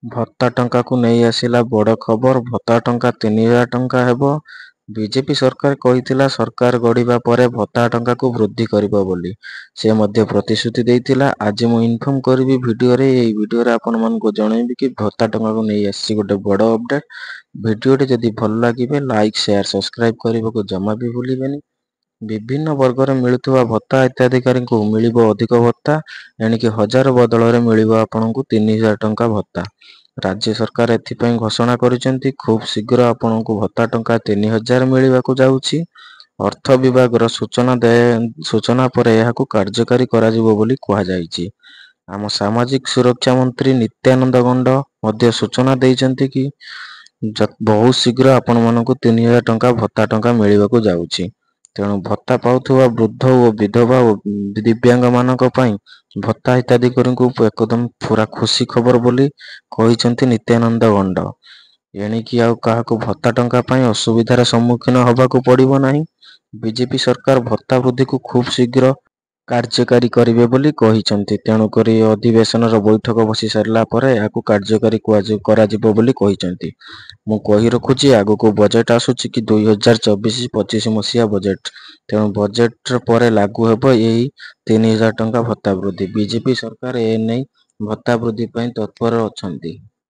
ଭତ୍ତା ଟଙ୍କାକୁ ନେଇ ଆସିଲା ବଡ଼ ଖବର। ଭତ୍ତା ଟଙ୍କା 3000 ଟଙ୍କା ହେବ। ବିଜେପି ସରକାର କହିଥିଲା ସରକାର ଗଢ଼ିବା ପରେ ଭତ୍ତା ଟଙ୍କାକୁ ବୃଦ୍ଧି କରିବ ବୋଲି, ସେ ମଧ୍ୟ ପ୍ରତିଶ୍ରୁତି ଦେଇଥିଲା। ଆଜି ମୁଁ ଇନଫର୍ମ କରିବି ଭିଡ଼ିଓରେ, ଏଇ ଭିଡ଼ିଓରେ ଆପଣମାନଙ୍କୁ ଜଣେଇବି କି ଭତ୍ତା ଟଙ୍କାକୁ ନେଇ ଆସିଛି ଗୋଟେ ବଡ଼ ଅପଡ଼େଟ୍। ଭିଡ଼ିଓଟି ଯଦି ଭଲ ଲାଗିବେ, ଲାଇକ୍, ସେୟାର, ସବସ୍କ୍ରାଇବ୍ କରିବାକୁ ଜମା ବି ଭୁଲିବେନି। ବିଭିନ୍ନ ବର୍ଗରେ ମିଳୁଥିବା ଭତ୍ତା ହିତାଧିକାରୀଙ୍କୁ ମିଳିବ ଅଧିକ ଭତ୍ତା। ଏଣିକି 1000 ବଦଳରେ ମିଳିବ ଆପଣଙ୍କୁ 3000 ଟଙ୍କା ଭତ୍ତା। ରାଜ୍ୟ ସରକାର ଏଥିପାଇଁ ଘୋଷଣା କରିଛନ୍ତି। ଖୁବ୍ ଶୀଘ୍ର ଆପଣଙ୍କୁ ଭତ୍ତା ଟଙ୍କା 3000 ମିଳିବାକୁ ଯାଉଛି। ଅର୍ଥ ବିଭାଗର ସୂଚନା ପରେ ଏହାକୁ କାର୍ଯ୍ୟକାରୀ କରାଯିବ ବୋଲି କୁହାଯାଇଛି। ଆମ ସାମାଜିକ ସୁରକ୍ଷା ମନ୍ତ୍ରୀ ନିତ୍ୟାନନ୍ଦ ଗଣ୍ଡ ମଧ୍ୟ ସୂଚନା ଦେଇଛନ୍ତି କି ବହୁତ ଶୀଘ୍ର ଆପଣମାନଙ୍କୁ 3000 ଟଙ୍କା ଭତ୍ତା ଟଙ୍କା ମିଳିବାକୁ ଯାଉଛି। ତେଣୁ ଭତ୍ତା ପାଉଥିବା ବୃଦ୍ଧ ଓ ବିଧବା ଓ ଦିବ୍ୟାଙ୍ଗମାନଙ୍କ ପାଇଁ ଭତ୍ତା ହିତାଧିକାରୀଙ୍କୁ ଏକଦମ ପୁରା ଖୁସି ଖବର ବୋଲି କହିଛନ୍ତି ନିତ୍ୟାନନ୍ଦ ଗଣ୍ଡ। ଏଣିକି ଆଉ କାହାକୁ ଭତ୍ତା ଟଙ୍କା ପାଇଁ ଅସୁବିଧାର ସମ୍ମୁଖୀନ ହେବାକୁ ପଡ଼ିବ ନାହିଁ। ବିଜେପି ସରକାର ଭତ୍ତା ବୃଦ୍ଧିକୁ ଖୁବ୍ ଶୀଘ୍ର କାର୍ଯ୍ୟକାରୀ କରିବେ ବୋଲି କହିଛନ୍ତି। ତେଣୁକରି ଅଧିବେଶନର ବୈଠକ ବସି ସାରିଲା ପରେ ଏହାକୁ କାର୍ଯ୍ୟକାରୀ କରାଯିବ ବୋଲି କହିଛନ୍ତି। ମୁଁ କହି ରଖୁଛି, ଆଗକୁ ବଜେଟ୍ ଆସୁଛି କି 2024-25 ମସିହା ବଜେଟ୍। ତେଣୁ ବଜେଟ୍ ପରେ ଲାଗୁ ହେବ ଏହି 3000 ଟଙ୍କା ଭତ୍ତା ବୃଦ୍ଧି। ବିଜେପି ସରକାର ଏ ନେଇ ଭତ୍ତା ବୃଦ୍ଧି ପାଇଁ ତତ୍ପର ଅଛନ୍ତି।